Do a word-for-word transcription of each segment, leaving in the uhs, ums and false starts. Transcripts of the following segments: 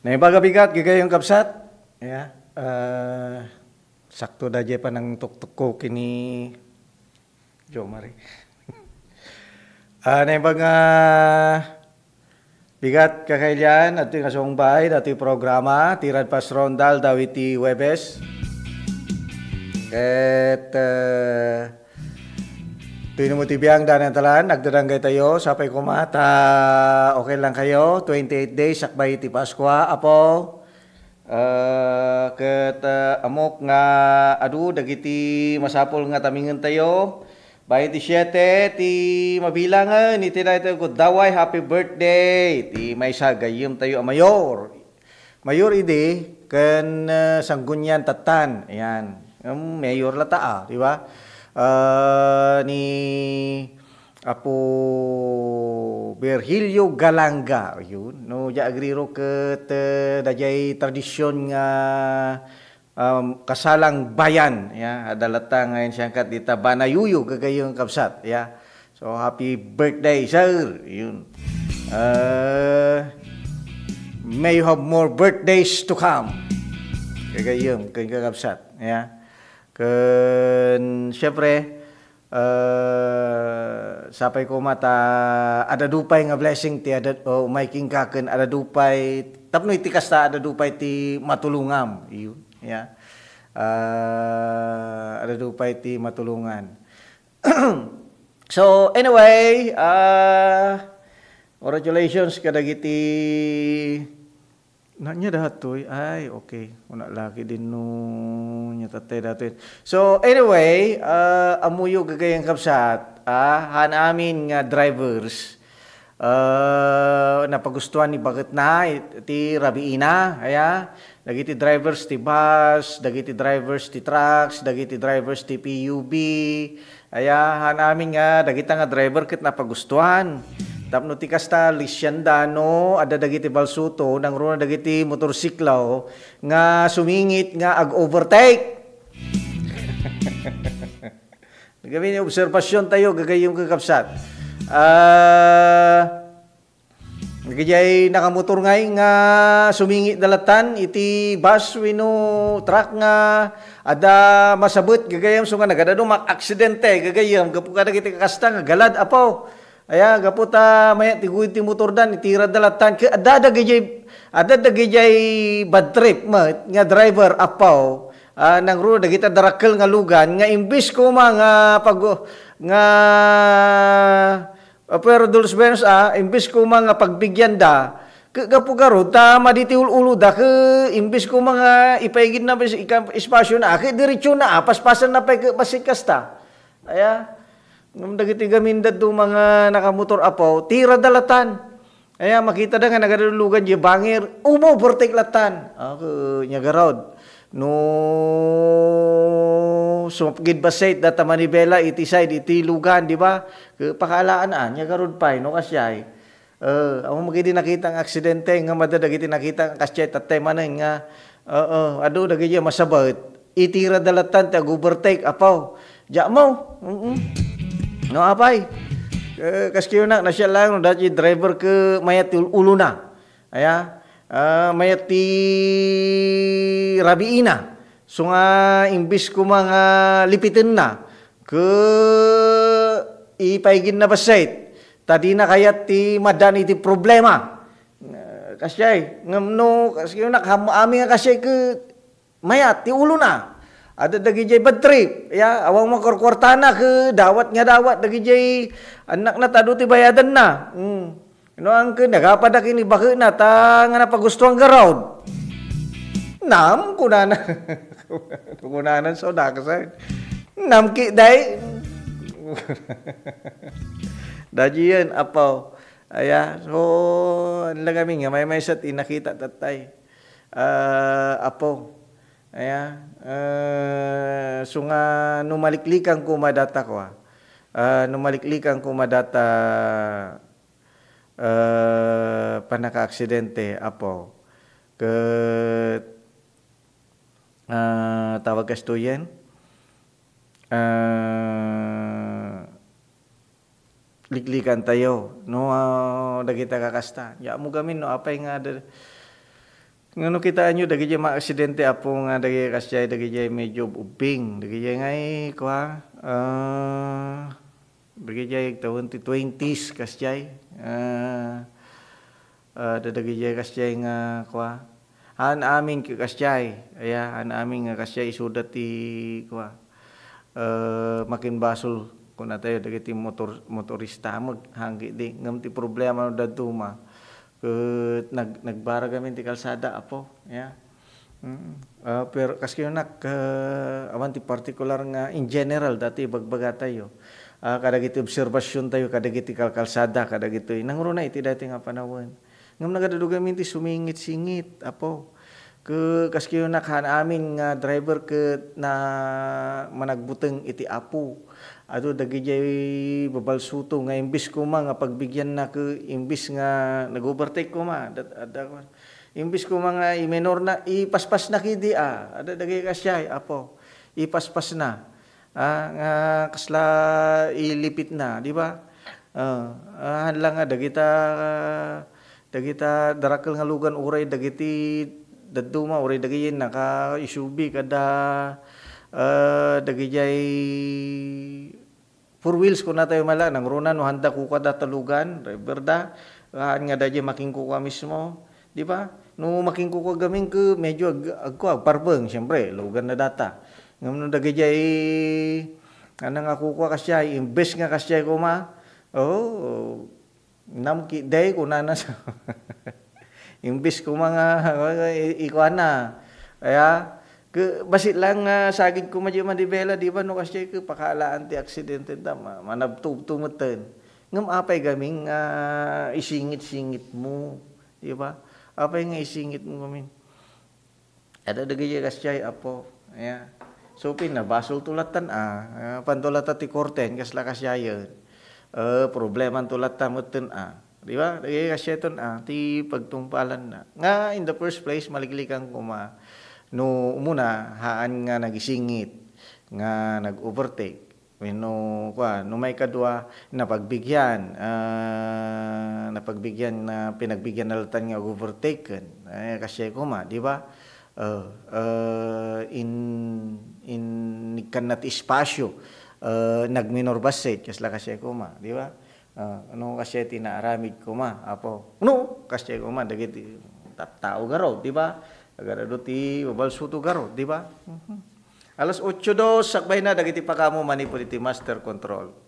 Naimbag a bigat, gagayyem, kabsat. Ya, ah, sakto da jay panangtuktok ko kini Jo Marie. Ah, naimbag nga bigat, kakailian, adtoy nga sungbaay, datoy programa, ti Radpas Rondal, dawiti Huwebes. Ket, eh, Tuy no mo ti biang, Daniel Talan, nagdadanggay tayo, sapay koma ta okay lang kayo, twenty-eight days, sakbay ti Paskua, Apo. Eh, ket, eh, ammok nga adu dagiti masapul nga tamingen tayo. Bain ti siete ti mabilangen, iti daytoy gudaway, happy birthday, ti maysa gayyem tayo a mayor. Mayor idi ken, eh, Sangguniang Tattan. Ayan. Em, mayor lata, ah, di ba? Ah, ni Apo Virgilio Galanga, yun. No, dia agriro ket, eh, dayjay tradisyon nga, um, kasalang bayan, ya, adda latta nga insangkat dita banayuyo, gagayyem, kabsat, ya. So, happy birthday, sir. Yun. Uh, may you have more birthdays to come. Gagayyem, ken kakabsat, ya. Ken, syempre, eh, sapay koma ta adda dupay nga blessing ti adda, o, umay kenka ken adda dupay, tapno iti kasta, adda dupay ti matulongam. Yun, ya. Ah, adda dupay ti matulongan. So, anyway, ah, congratulations kadagiti, na, nia datoy. Ay, okay. Kuna lagi din no nia tatay datoy. So, anyway, ah, ammoyo, gagayyem, kabsat, ah, han amin nga drivers, ah, napagustuan ni baketna, it-, ti rabiina, aya, dagiti drivers ti bus, dagiti drivers ti trucks, dagiti drivers ti P U V, aya, han amin nga dagita nga driver ket napagustuan. Tapno ti kasta, lisianda no adda dagiti balsuto, nangruna dagiti motorsiklo nga sumingit nga ag-overtake. Nagami ni observasyon tayo, gagayyem, kakabsat. Ah, Dagijay nakamotor ngay nga sumingit da latan iti bus wenno truck nga adda masabet, gagayyem, so nga nagadu maaksidente, gagayyem, gapu kadagiti kakasta nga galad, Apo. Aya, gapu ta mayat ti guyod ti motor dan, itira da latan. Ke-, adda dagijay, adda dagijay bad trip met nga driver, Apo. Ah, nangruna dagita darakkel nga lugan nga imbis koma nga pag-, nga Apo, pero Dulce Benz, ah, imbes koma nga pagbigyan da, ke-, gapu garud, ta madi ti ul-ulo da, ke-, imbes koma nga ipaigid na bes-, ika-, espasyo na, ah, ke-, diretso na, ah, paspasan na pay ke-, bassit kasta. Aya, ngem dagiti gamin da to mga nakamotor, Apo, tira da latan. Aya, makita da nga nagadulugan di bangir, umovertake latan. Ah, ke-, nya garud. No sumapgid bassit data manibela iti side iti lugan, di ba? Ke-, pakaalaan, ania garud pay, no, kasdiay. Eh, awan met idi nakita nga aksidente, nga madda dagiti nakita nga kasdiay, tattay manen nga, oo, adu dagiti masabet. Itira da latan ti ag-overtake, Apo. Diak mo. Mm-mm. No, apay. Eh, kas kayo na, nasya lang, no, dati driver ke mayat ti ul-, ulo na. Aya, ah, mayat ti rabiina. So nga, imbis koma nga lipitenna, ke ipaigidna bassit, ta dina kayat ti maddaan iti problema. Ah, kasdiay, ngem no, kas-, yun, nakam-, amin nga kasdiay ke mayat ti ulona. Adda dagijay bad trip, ya, awan makurkuartana ke dawat nga dawat dagijay annakna ta adu ti bayadanna. Hmm. No, angke nagapada ken ni baketna ta nga napagustuan garud. Nam, kunana. Kunana, so, dakasen. Nam ki, day. Dajiyen, Apo. Aya, so, an lang amin nga maymaysa ti nakita tattay. Ah, Apo. Aya, eh, so nga no maliklikan koma data kua. Ah, no maliklikan koma data, eh, pannakaaksidente, Apo. Ket, ah, tawag kastoyen, ah, liklikan tayo, no, ah, dagita kakasta. Ya, ammo gamin, no, apay nga da-, Ngano kitaenyo, dagidiay maaksidente, Apo, nga dagidiay kasdiay, dagidiay medyo ubbing, dagidiay ngay, kua, ah, dagidiay agtawen ti twenties kasdiay, ah, ah, dadagidiay kasdiay nga, kua, haan amin ket kasdiay, aya, haan amin nga kasdiay isuda ti, kua, eh, makinbasol, kunatayo, dagiti motor-, motorista met, hanggi di. Ngem ti problema no dadduma, ket nag-, nagbarag amin ti kalsada, Apo. Ya. Mm. Ah, pero kas kunak, eh, awan ti partikular nga in general, dati ibagbagatayo. Ah, kadagiti obserbasiontayo, kadagiti kalkalsada, kadagitoy. Nangruna iti dati nga panawen. Ngem nagadadugamin ti sumingit-singit, Apo. Ke-, kas kunak, haan amin nga driver ket na managbuteng iti apo. Adu dagidiay babalsuto nga imbis koma nga pagbigianna ke, imbis nga nag-overtake koma, dat-, adda koma. Imbis koma nga imenorna, ipaspasna kidi, ah. Adda dagidiay kasdiay, Apo. Ipaspasna. Ah, nga kasla ilipitna, di ba? Ah, ah, haan lang nga dagita, dagita darakkel nga lugan, uray dagiti dadduma, uray dagiti naka-S U V kada, ah, dagidiay four wheels, kunatayo met la, nangruna no haanda kukua da ta lugan, driver da, haan nga daydiay makinkukua mismo, di ba? No makinkukua gamin ke, medyo ag-, agkua, agparbeng, siyempre, luganna data. Ngem no dagidiay, haan nga kukua kasdiay, imbes nga kasdiay koma, oh, namki, day, kunana sa-, imbes koma nga, i-, ikuana. Kaya, ke-, bassit lang nga sagid koma diay manibela, di ba, no kasdiay ke, pakaalaan ti aksidente ta, ma-, manabtubto metten. Ngem apay gamin nga isingit-singitmo, di ba? Apay nga isingitmo gamin? Adda dagiti kasdiay, Apo. Aya. So, pinabasol to lattan, ah. Ah, panto latta ti korten, kasla kasdiayen. Eh, problema to latta metten, ah. Di ba? Dagiti kasdiay ton, ah, ti pagtungpalan na. Nga, in the first place, maliklikan koma. No, umuna, haan nga nagisingit, nga nag-overtake. Wenno, kua, no maikadua, napagbigian, ah, napagbigian na, pinagbigian na lattan nga overtake ken, eh, kasdiay koma, di ba? Eh, eh, in-, innikkanna ti espasio, eh, nagminor bassit, kasla kasdiay koma, di ba? Ah, no kasdiay ti naaramid koma, Apo. No, kasdiay koma, dagiti tattao garud, di ba? Agarado ti babalsuto garud, di ba? Mhm. Alas otso dos, sakbay na dagiti pakamo manipud iti master control.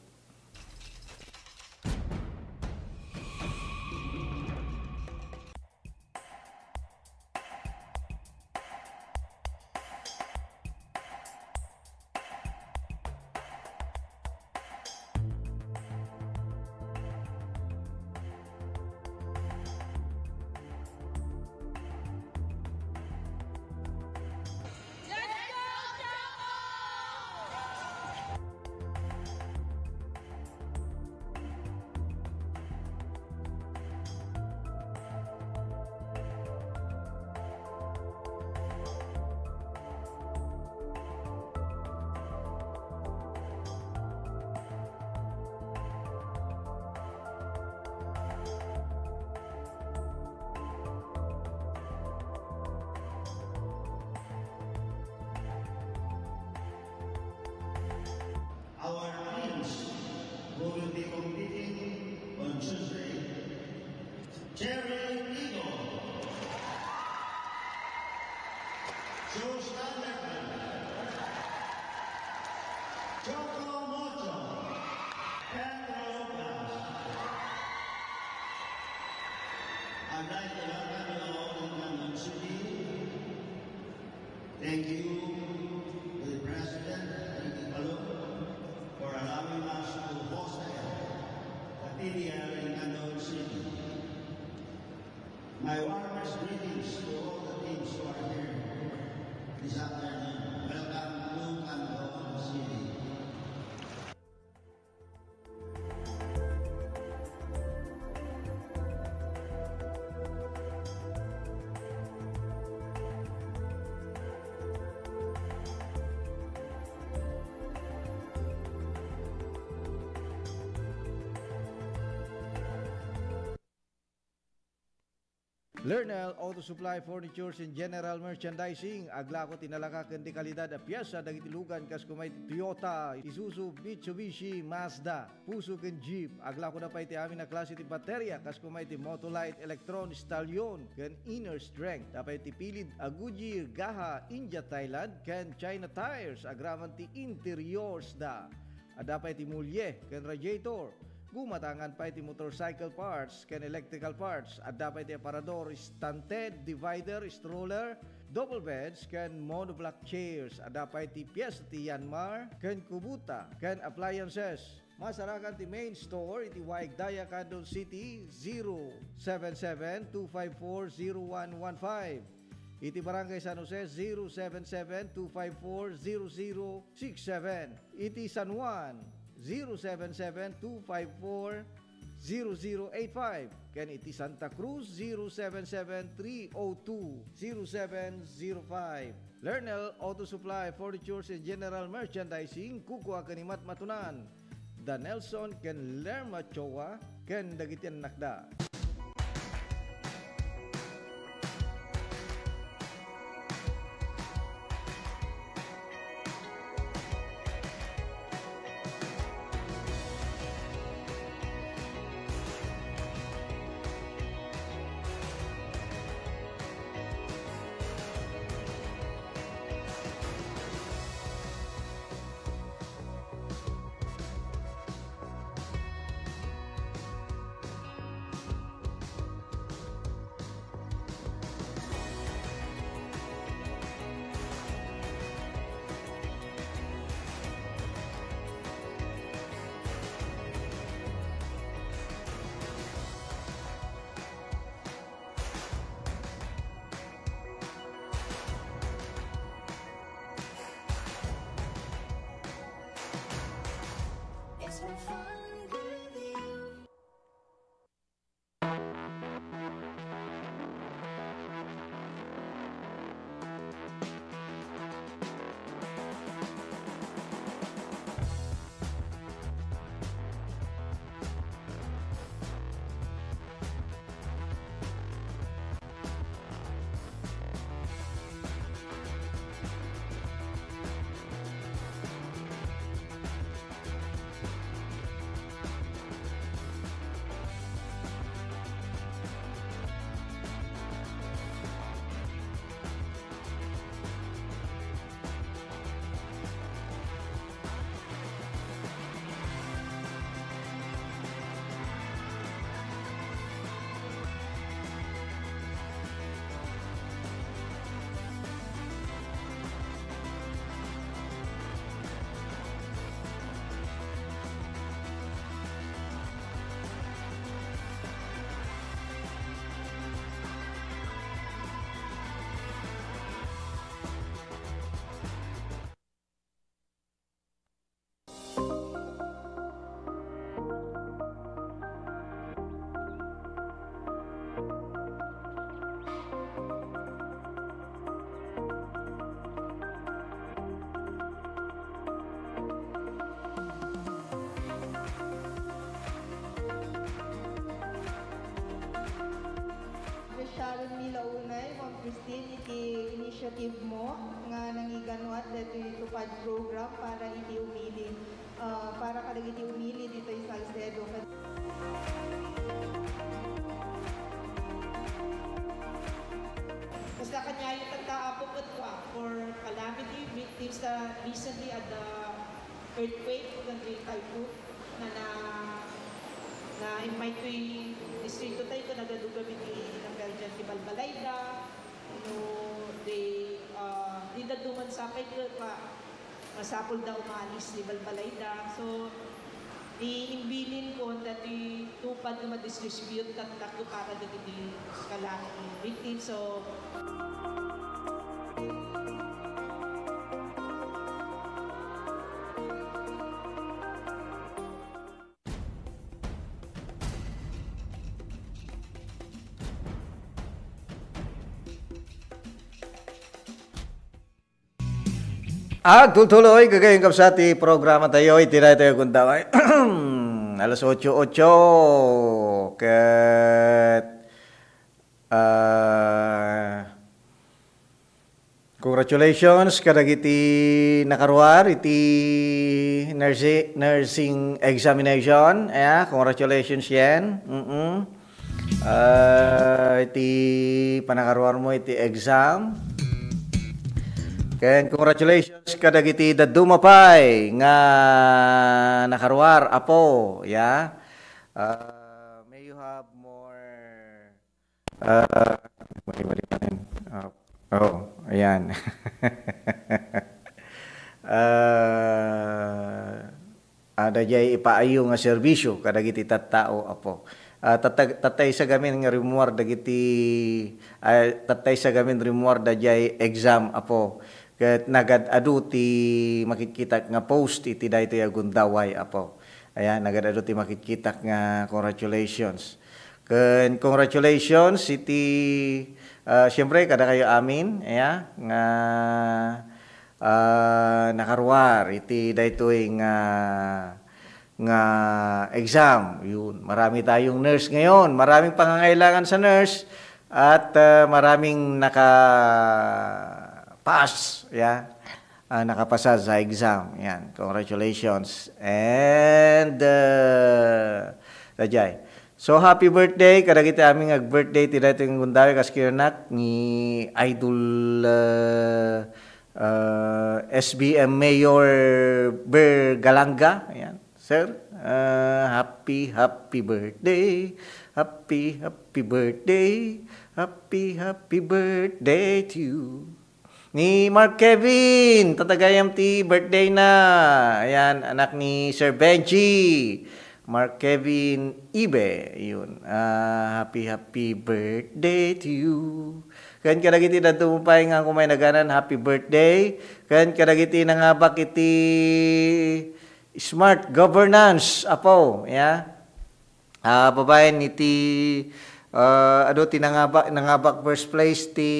Our teams who will be competing on Tuesday, Cherry Eagle, Joe Standard, Choco Mocho, Pedro Lucas. I'd like to welcome you all to Tandon City. Thank you to the President, Ricky Palou, for allowing us to host the T D L in Tandon City. My warmest greetings to all the teams who are here this afternoon. Welcome to Tandon City. Lernel Auto Supply, Furnitures and General Merchandising. Aglako ti nalaka ken di kalidad a piesa dagiti lugan kas kuma iti Toyota, Isuzu, Mitsubishi, Mazda, Fuso ken Jeep. Aglako da pay ti amin a klase ti bateria kas kuma iti Motolite, Electron, Stallion ken Inner Strength. Da pay ti pilid a Goodyear, Gaha, India, Thailand ken China tires. Agraman ti interiors da. Adda pay ti mulye ken radiator. Gumatangan pay ti motorcycle parts ken electrical parts. Adda pay ti aparador, stand head, divider, stroller, double beds ken monoblock chairs. Adda pay ti piesta ti Yanmar ken Kubota ken appliances. Masarakan ti main store iti Waig Daya, Candon City, zero seven seven two five four zero one one five. Iti Barangay San Jose, zero seven seven two five four zero zero six seven. Iti San Juan, zero seven seven two five four zero zero eight five. Ken iti Santa Cruz, zero seven seven three oh two zero seven zero five. Lernel Auto Supply, Furnitures and General Merchandising, kukua ken ni Matmatunan. Da Nelson ken Lerma Choa ken dagiti annakda. Appreciate mi la unay, Ma'am Christine, iti initiative mo nga nangiganuat ditoy TUPAD program para iti umili, ah, para kadagiti umili ditoy Salcedo. Basta kaniayo tatta, Apo, ket for calamity victims that recently at the earthquake, ken the typhoon, na, na, na-invite toy distrito tayo, ken nagadugamin ti Belgian ti balbalayda, no, they, ah, di dadduma sapay ket pa-, masapul da umalis ti balbalayda. So, imbilin ko dati TUPAD nga madistribute tatta para dagiti calamity victims. So, Agtultuloy, gagayon, kabsat, ti programa tayo, iti daytoy a gundaway. Alas otso, otso, ket Ah, congratulations kadagiti nakaruar iti nursi-, nursing examination. Yeah, congratulations, Yen. Mm-mm. Ah, iti panakaruar mo iti exam. Ken congratulations kadagiti dadduma pay nga nakaruar, Apo. Yeah. Ah, may you have more Ah, mali, mali pa rin. Ah, oh, ayan. Ah, ada jay ipaayo nga serbisyo kadagiti tattao, Apo. Ah, tatta-, tattay sa gamin nga rimuar dagiti, ah, tattay sa gamin rimuar da jay exam, Apo. Ket nagad-adu ti makitkitak nga post iti daytoy a gundaway, Apo. Ayan, nagad-adu ti makitkitak nga congratulations. Ken congratulations iti, ah, siyempre, kadakayo amin, ya, nga, ah, nakaruar iti daytoy nga, nga exam. Yun, marami tayong nurse ngayon. Maraming pangangailangan sa nurse at, ah, maraming naka-pass, ya. Ah, nakapasa sa exam. Yan, congratulations. And, uh, dayjay. So, happy birthday kadagiti amin nga birthday ti daytoy nga gundaway kas kinanak ni Idol, uh, uh, S B M Mayor Ber Galanga. Yan. Sir, uh, happy, happy birthday. Happy, happy birthday. Happy, happy birthday to you. Ni Mark Kevin, tatagayam ti birthday na. Ayan, anak ni Sir Benji. Mark Kevin Ibe, yun. Ah, happy, happy birthday to you. Ken kadagiti dadduma pay nga kumay naganan, happy birthday. Ken kadagiti nangabak iti smart governance, Apo, ya. Ah, babaen iti, ah, adu ti nangabak, nangabak first place ti,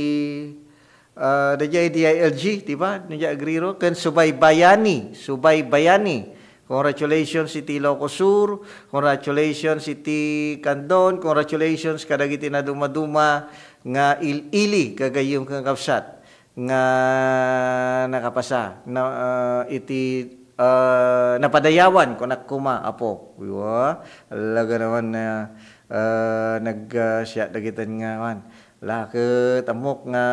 ah, dayjay D I L G, di ba? Dayjay Agriro, ken Subaybayani, Subaybayani. Congratulations iti Ilocos Sur, congratulations iti Candon, congratulations kadagiti nadumaduma nga il-ili, gagayyem ken kabsat, nga nakapasa na, ah, iti, ah, napadayawan, kunak koma, Apo. Wa, talaga naman, ah, ah, nag, ah, siya dagitan nga, kuan. La, ket ammok nga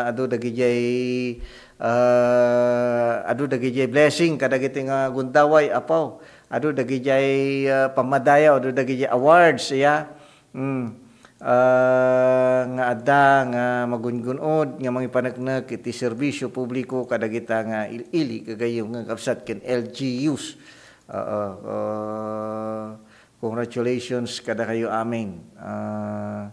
adu dagijay, ah, adu dagijay blessing kadagiti nga gundaway, Apo. Adu dagijay, ah, pammadayaw, adu dagijay awards, ya. Mm. Ah, nga adda nga magungun-od nga mangipaneknek iti serbisyo publiko kadagita nga il-ili, gagayyem nga kabsat ken L G Us. Oo, ah, congratulations kadakayo amin. Ah,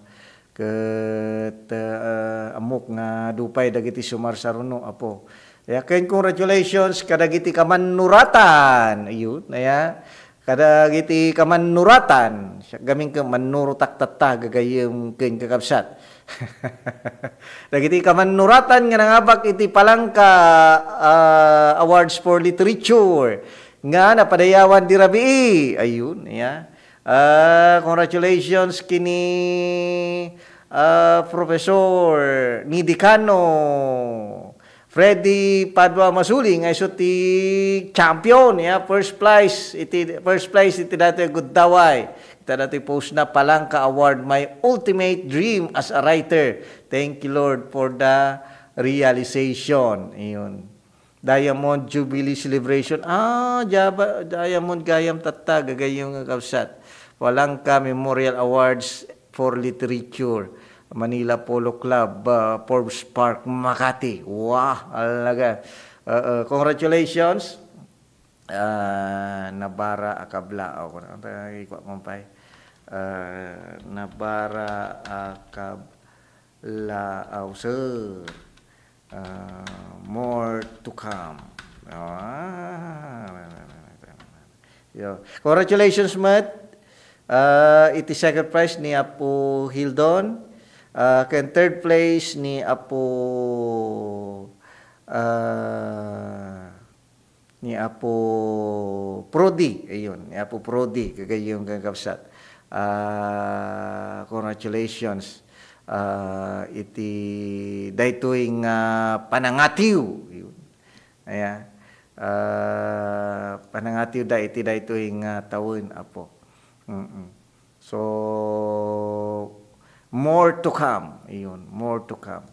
ket, ah, ammok nga adu pay dagiti sumarsaruno, Apo. Ya, ken congratulations kadagiti kamannuratan. Ayun, aya. Kadagiti kamannuratan, siak gamin ken mannurotak tatta, gagayyem ken kakabsat. Dagiti kamannuratan nga nangabak iti Palangka, ah, Awards for Literature nga napadayawan di rabii. Ayun, ya. Ah, congratulations kini, ah, Professor, ni Decano Freddy Padua Masuli nga isu ti champion, ya, first prize iti, first prize iti dati gundaway. Ita dati post na, Palangka Award, My Ultimate Dream as a Writer. Thank you, Lord, for the realization. Ayun. Diamond Jubilee Celebration. Ah, jaba, Diamond gayam tatta, gagayyem nga kabsat. Palangka Memorial Awards for Literature. Manila Polo Club, ah, Forbes Park, Makati. Wah, alaga. Ah, ah, congratulations. Ah, Nabara Akabla. O, kuno, ikuan man pay. Ah, Nabara Akabla, aw, sir. Ah, more to come. Ah, yo. Congratulations met. Ah, iti second prize ni Apo Hildon. Ah, ken third place ni Apo, ah, ni Apo Prodi. Ayun, ni Apo Prodi, gagayyem ken kabsat. Ah, congratulations. ah, iti daytoy nga panangatiw. Yun. Aya, ah, panangatiw da iti daytoy nga tawen, Apo. Mm. So, more to come. Yun, more to come.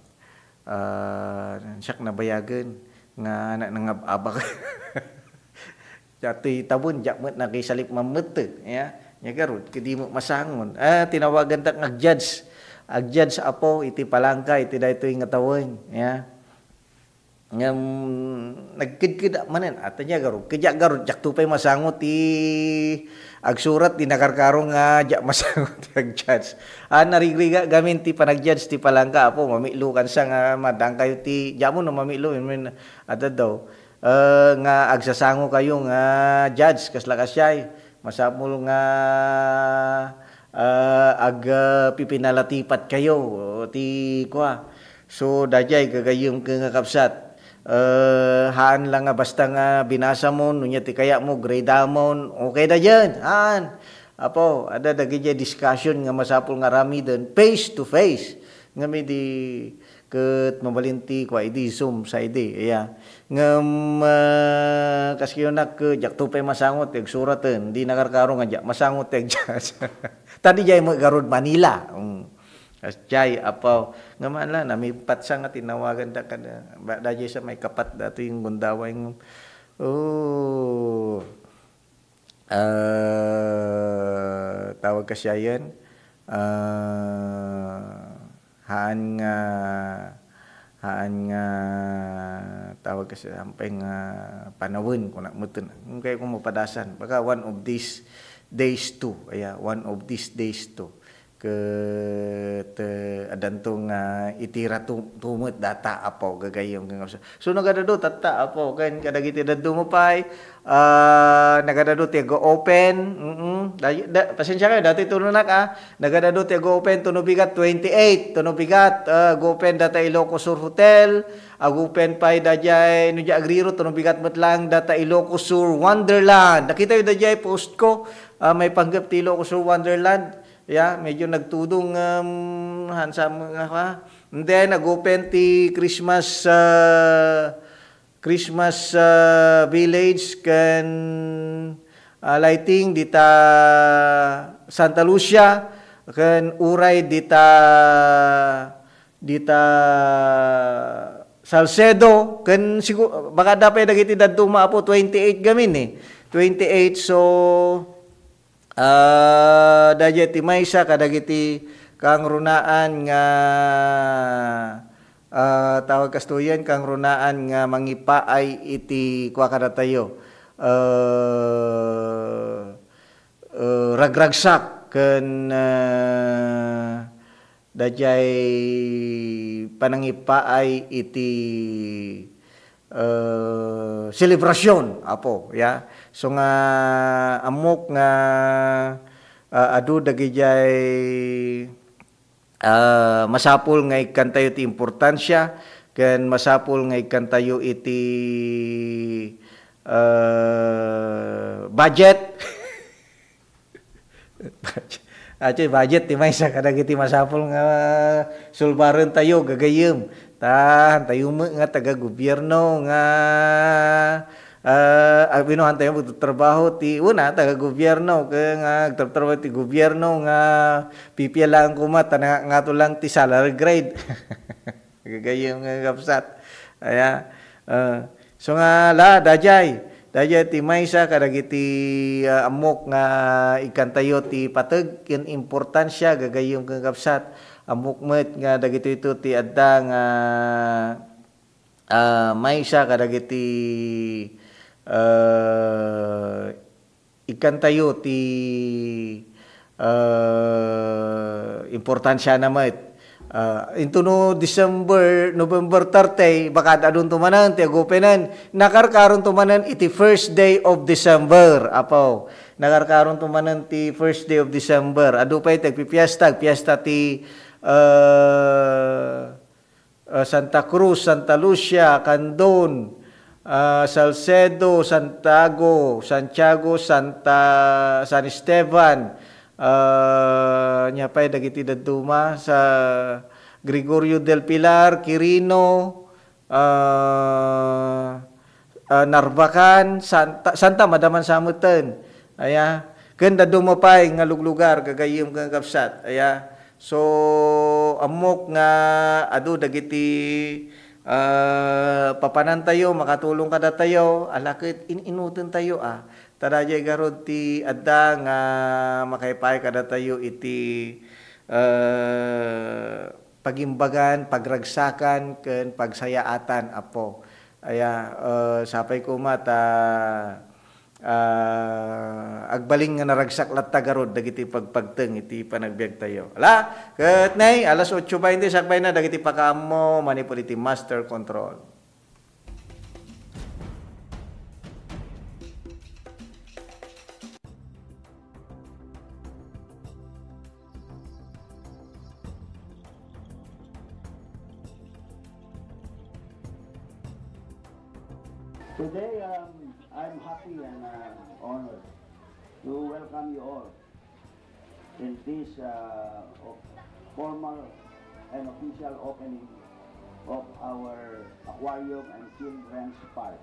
Ah, siak nabayagen nga anak nangab-abak. Datoy tawen, diak met nakisalip mamette, ya. Nya garud, kadi met masangon. Ah, tinawagan tak nga judge. Ag-judge, Apo, iti palangka, iti daytoy nga tawen, ya. Ngem, nagkedked manen. Ata nya garud, kadiak garud, diakto pay masango ti agsurat, ti nakarkaro nga diak masango ti ag-judge. Ah, narigriga gamin ti panag-judge ti palangka, Apo, mamilokan sa nga madangkayo ti, diak mo no mamilo, I mean, ata daw. Eh, nga agsasango kayo nga judge, kasla kasiay, masapul nga, eh, ag, eh, pipinalatipat kayo ti kua. So, daydiay gagayyem ken nga kabsat. Eh, haan lang nga basta nga binasa mo, no nya ti kayat mo, grade mo, okay da dyan, haan. Apo, ada dagiti discussion nga masapul nga aramiden face to face. Ngem idi ket mabalin ti kua idi Zoom sa idi, iya. Ngem, ah, kas kayo nak, eh, diakto pay masangot ti agsuraten, di nakarkaro nga diak masangot ti agjas. Ta diay met garud Manila. Mm. Kas diay, Apo. Ngem ala, namipatsa nga tinawagan da kada, ba, daydiay sa may kapat datoy nga gundaway nga, oh, ah, tawag kasiayen, ah, haan nga, haan nga, tawag kasi, ampay nga panawen, kuna metten. Kung kayo kung mapadasan, baka one of these days too. Aya, one of these days too. Ket, eh, adanto nga itira tu-, tumet data, Apo, gagayyem ken nga So, nagadadu tatta, Apo, ken kadagiti dadduma pay, ah, nagadadu ti ag-open, mm. Da-, da-, pasensya kayo, datoy tunonak, ah. Nagadadu ti ag-open, tuno bigat, twenty-eight, tuno bigat, ah, ag-open data Ilocos Sur Hotel, ag-open pay daydiay, no di agriro, tuno bigat met lang data Ilocos Sur Wonderland. Nakitayo daydiay post ko, ah, maipanggep ti Ilocos Sur Wonderland. Ya, medyo nagtudong, um, hansa nga, ha? And then, ag-open ti Christmas, ah, Christmas, ah, village ken, ah, lighting dita Santa Lucia ken uray dita, dita Salcedo ken sigu-, baka adda pay dagiti dadduma, Apo, twenty-eight gamin, eh. Twenty-eight, so, ah, daydiay ti maysa kadagiti kangrunaan nga, ah, tawag kastoyen, kangrunaan nga mangipaay iti kua kadatayo. Ah, eh, ragragsak ken, eh, daydiay panangipaay iti, eh, selebrasyon, Apo, ya. So nga, ammok nga, ah, adu dagidiay, ah, masapul nga ikkantayo ti importansia ken masapul nga ikkantayo iti, eh, budget. Achoy, budget ti maysa kadagiti masapul nga sulbarentayo, gagayyem. Ta, hantayo met nga taga-gobierno nga, ah, abino hantayo magtatrabaho ti, una, taga-gobierno, kaya nga agtatrabaho ti gobierno nga pipialaan koma, ta nga, ngato lang ti salary grade. Gagayyem nga kabsat. Aya, ah, so nga la, daydiay. Daydiay ti maysa kadagiti, ah, ammok nga ikkantayo ti pateg ken importansia, gagayyem nga kabsat. Ammok met nga dagitoy ti adda nga, ah, maysa kadagiti, ah, ikkantayo ti, ah, importansiana met. Ah, into no December, November thirty, baka ad-adunto manen ti agupenen. Nakarkaronto manen iti first day of December, Apo. Nakarkaronto manen ti first day of December. Adu pay ti agpipiesta, agpiesta ti, ah, ah, Santa Cruz, Santa Lucia, Candon, ah, Salcedo, Santiago, Santiago, Santa, San Esteban, Ah, ania pay dagiti dadduma sa Gregorio del Pilar, Quirino, ah, ah, Narvacan, Santa, Santa, madaman sa metten. Aya, ken dadduma pay nga luglugar, gagayyem ken kabsat. Aya, so, ammok nga adu dagiti, ah, papanantayo, makatulong kadatayo, ala ket in-inutentayo, ah. Ta daydiay garud ti adda nga makaipaay kadatayo iti, eh, pagimbagan, pagragsakan, ken pagsayaatan, Apo. Aya, eh, sapay koma ta, ah, agbalin nga naragsak latta garud dagiti pagpagteng iti panagbiagtayo. Ala, ket nay, alas otso baynte, sakbayna dagiti pakaammo manipud iti master control. Today, um, I'm happy and, uh, honored to welcome you all in this, uh, o-, formal and official opening of our aquarium and children's park.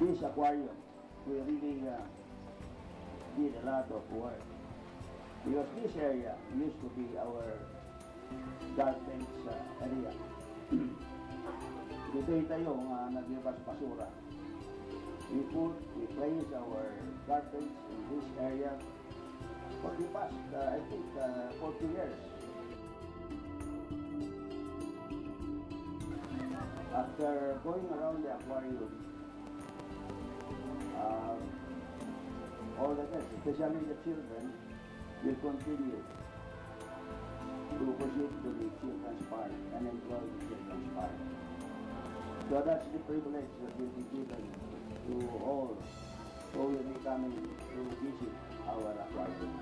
This aquarium, we really, uh, did a lot of work because this area used to be our garbage, uh, area. Ditoy tayo nga naglibas basura. We put, we place our garbage in this area for the past, uh, I think, uh, forty years. After going around the aquarium, uh, all the guests, especially the children, will continue to proceed to the children's park and enjoy the children's park. So that's the privilege that will be given to all who will be coming to visit our aquarium.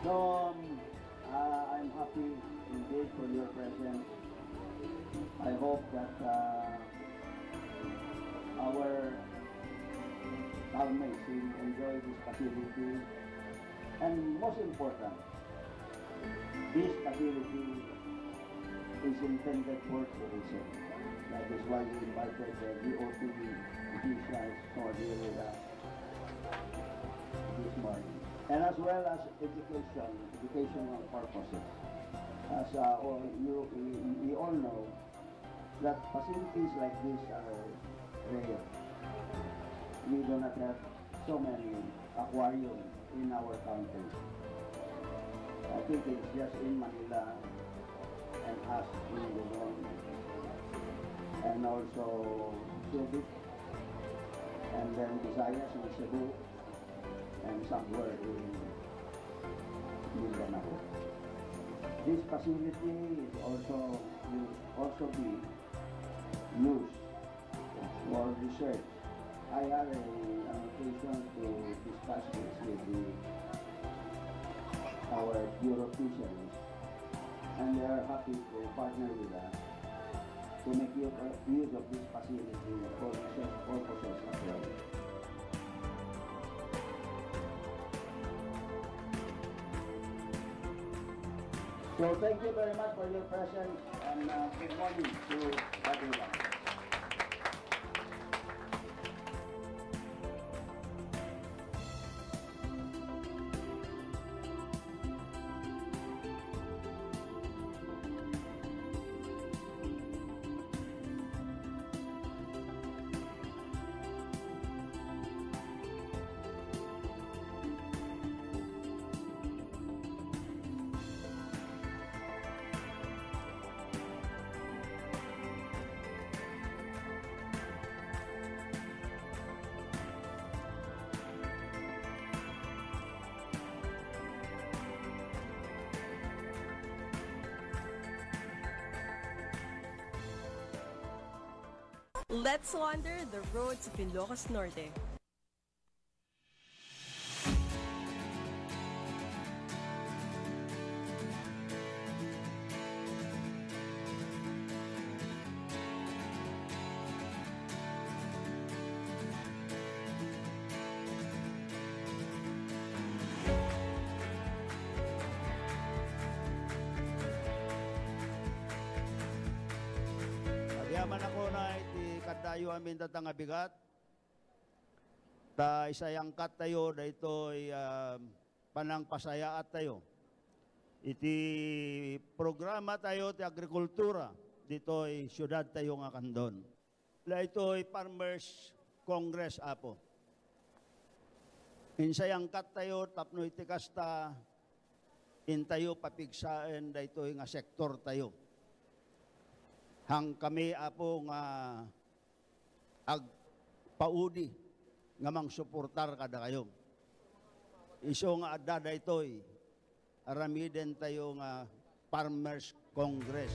So, um, uh, I'm happy indeed for your presence. I hope that, uh, our housemates will enjoy this facility. And most important, this facility is intended for tourism. That is why we invited the D O T officials who are here with us this morning. And as well as education, educational purposes. As, uh, all you, we, we all know, that facilities like this are rare. We do not have so many aquarium in our country. I think it's just in Manila and us in Luzon and also Subic and then Visayas in Cebu and somewhere in Mindanao. This facility is also, will also be used for research. I had a, an occasion to discuss this with the, our Bureau of Fisheries, and they are happy to partner with us to make u-, use of this facility for research purposes as well. So thank you very much for your presence and, uh, good morning to everyone. Let's wander the roads of Ilocos Norte. Manakona iti kaddayo amin data nga bigat, ta isayangkattayo daytoy, ah, panangpasayaat tayo iti programa tayo ti agrikultura ditoy siudad tayo nga Candon. Daytoy Farmers Congress, Apo. Insayangkattayo tapno iti kasta, intayo papigsaen daytoy nga sektor tayo. Hangkami, Apo, nga agpaudi nga mangsuportar kadakayo. Isu nga adda daytoy, aramiden tayo nga Farmers Congress.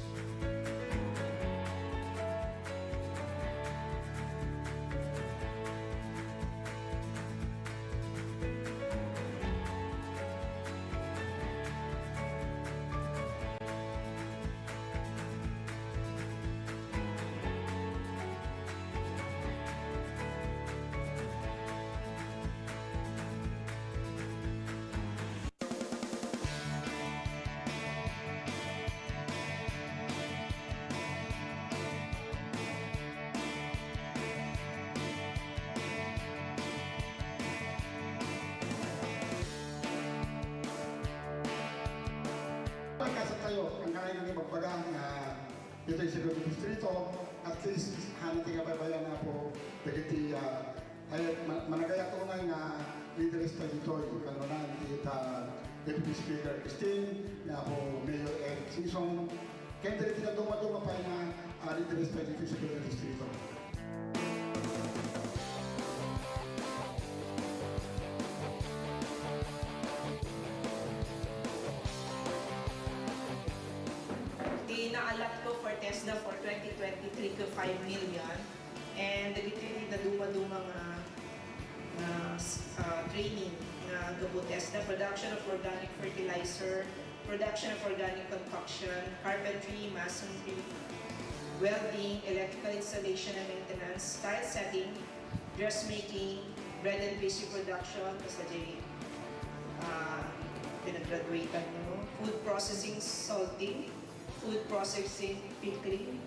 Pagkasat tayo, ang kailangan ibagbaga nga ditoy sa Distrito, at least, hana ti kabaybayan, Apo, dagiti, ah, ay, ma-, managayat unay nga leaders ta ditoy, kanunay ti ta Deputy Speaker Christine, ni Apo Mayor Eric Sison, ken dagiti dadduma-duma pay nga, ah, leaders ta ditoy sa Distrito. Ti naalat ko for TESDA for twenty twenty-three ko five million. And dagiti dadduma-duma nga, nga, ah, training nga gapu TESDA, production of organic fertilizer, production of organic concoction, carpentry, masonry, welding, electrical installation and maintenance, tile setting, dressmaking, bread and pastry production, basta di, ah, pinag-graduate-an, no? Food processing, salting, food processing, pickling,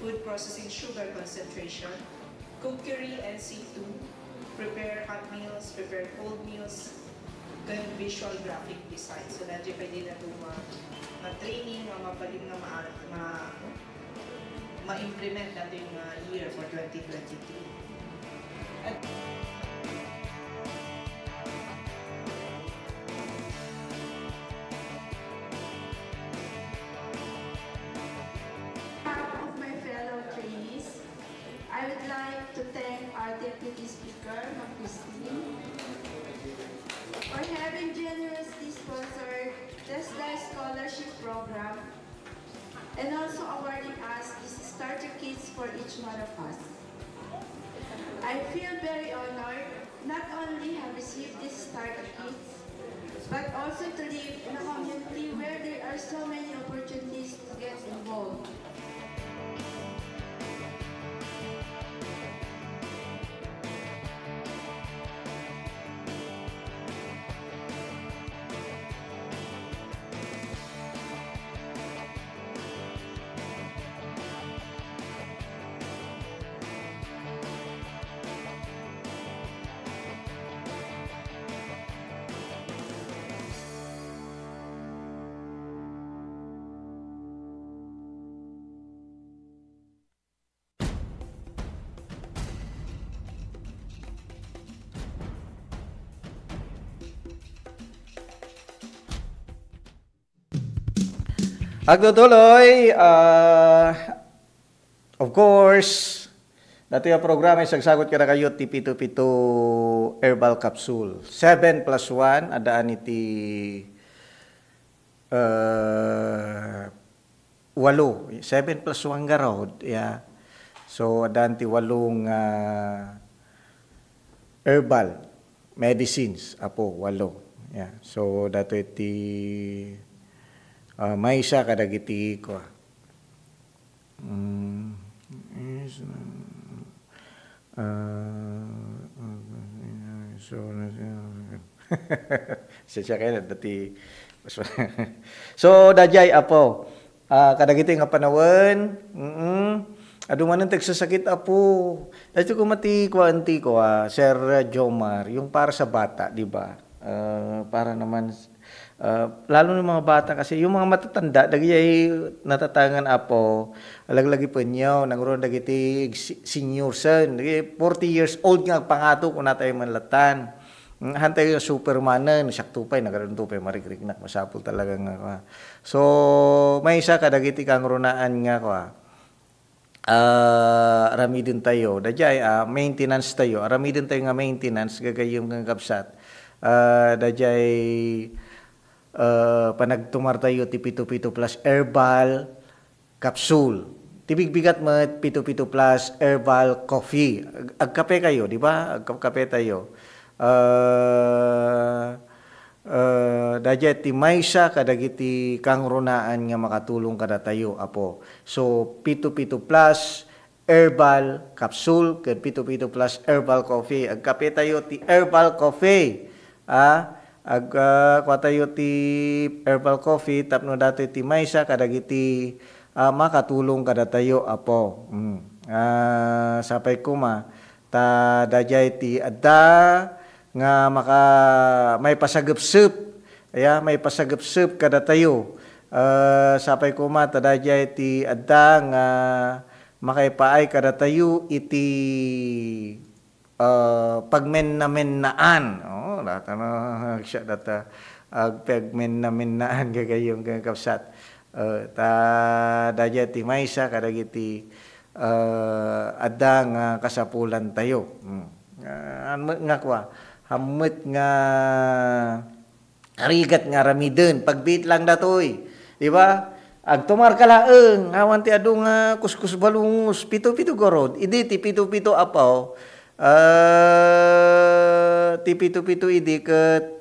food processing, sugar concentration, cookery and C two, prepare hot meals, prepare cold meals, ken visual graphic design. So, daytoy pwede na itong mga, mga training, mga mabalin nga ma-, ma-, ma-implement natin yung, uh, year for twenty twenty-three. At of my fellow trainees, I would like to thank our Deputy Speaker, Ma'am Christine, for having generously sponsored TESDA Scholarship Program and also awarding us these starter kits for each one of us. I feel very honored not only have received these starter kits, but also to live in a community where there are so many opportunities to get involved. Agtutuloy, ah, of course, datoy a programa isagsagut kadakayo ti Pito Pito Herbal Capsule. Seven plus one, addaan iti, ah, walo. Seven plus one garud, yeah. So, addaan ti walo nga herbal medicines, Apo, walo. Yeah. So, datoy ti, ah, maysa kadagiti kua. Mm, is, ah, so, siya kayo na, dati. So, daydiay, Apo, ah, kadagiti nga panawen, mm, Adu manen ti agsasakit, Apo. Daytoy koma ti kuan ti kua, Sir Jomar, yung para sa bata, di ba? Ah, para naman, ah, lalo na yung mga bata kasi, yung mga matatanda, dagiti natatangan, Apo, alaglagipenyo, nangruna dagiti si-, senior sen, dagiti forty years old nga agpangato, kunatayo man latan. Mm, hantayo yung Superman, no, siak to pay, nagradunto pay, marigriknak, masapul talaga nga, kua. So, maysa kadagiti kangrunaan nga, kua, ah, aramidentayo. Daydiay, ah, maintenance tayo. Aramidentayo nga maintenance, gagayyem ken kabsat. Ah, daydiay, ah, panagtumartayo ti pito pito plus herbal capsule. Ti bigbigat met, pito pito plus herbal coffee. Ag-, agkape kayo, di ba? Agkapkape tayo. Ah, ah, daydiay ti maysa kadagiti kangrunaan nga makatulong kadatayo, Apo. So, pito pito plus herbal capsule ken pito pito plus herbal coffee. Agkape tayo ti herbal coffee. Ah, ag-, ah, kua tayo ti herbal coffee tapno datoy ti maysa kadagiti, ah, makatulong kadatayo, Apo. Mm. Ah, sapay koma, ta daydiay ti adda nga maka-, maipasagepsep, aya, maipasagepsep kadatayo. Ah, sapay koma, ta daydiay ti adda nga makaipaay kadatayo iti, ah, pagmennamennaan. Oo, data na siya data, agpagmennamennaan gagayyem ken kabsat. Ah, ta daydiay ti maysa kadagiti, ah, adda nga kasapulantayo. Hmm. Ah, hammet nga kua, hammet nga rigat nga aramiden, pagbiit lang datoy. Di ba? Agtumarka laeng, awan ti adu nga kuskusbalungus, pito-pito garud. Idi ti pito-pito, Apo, ah, ti pito-pito idi ket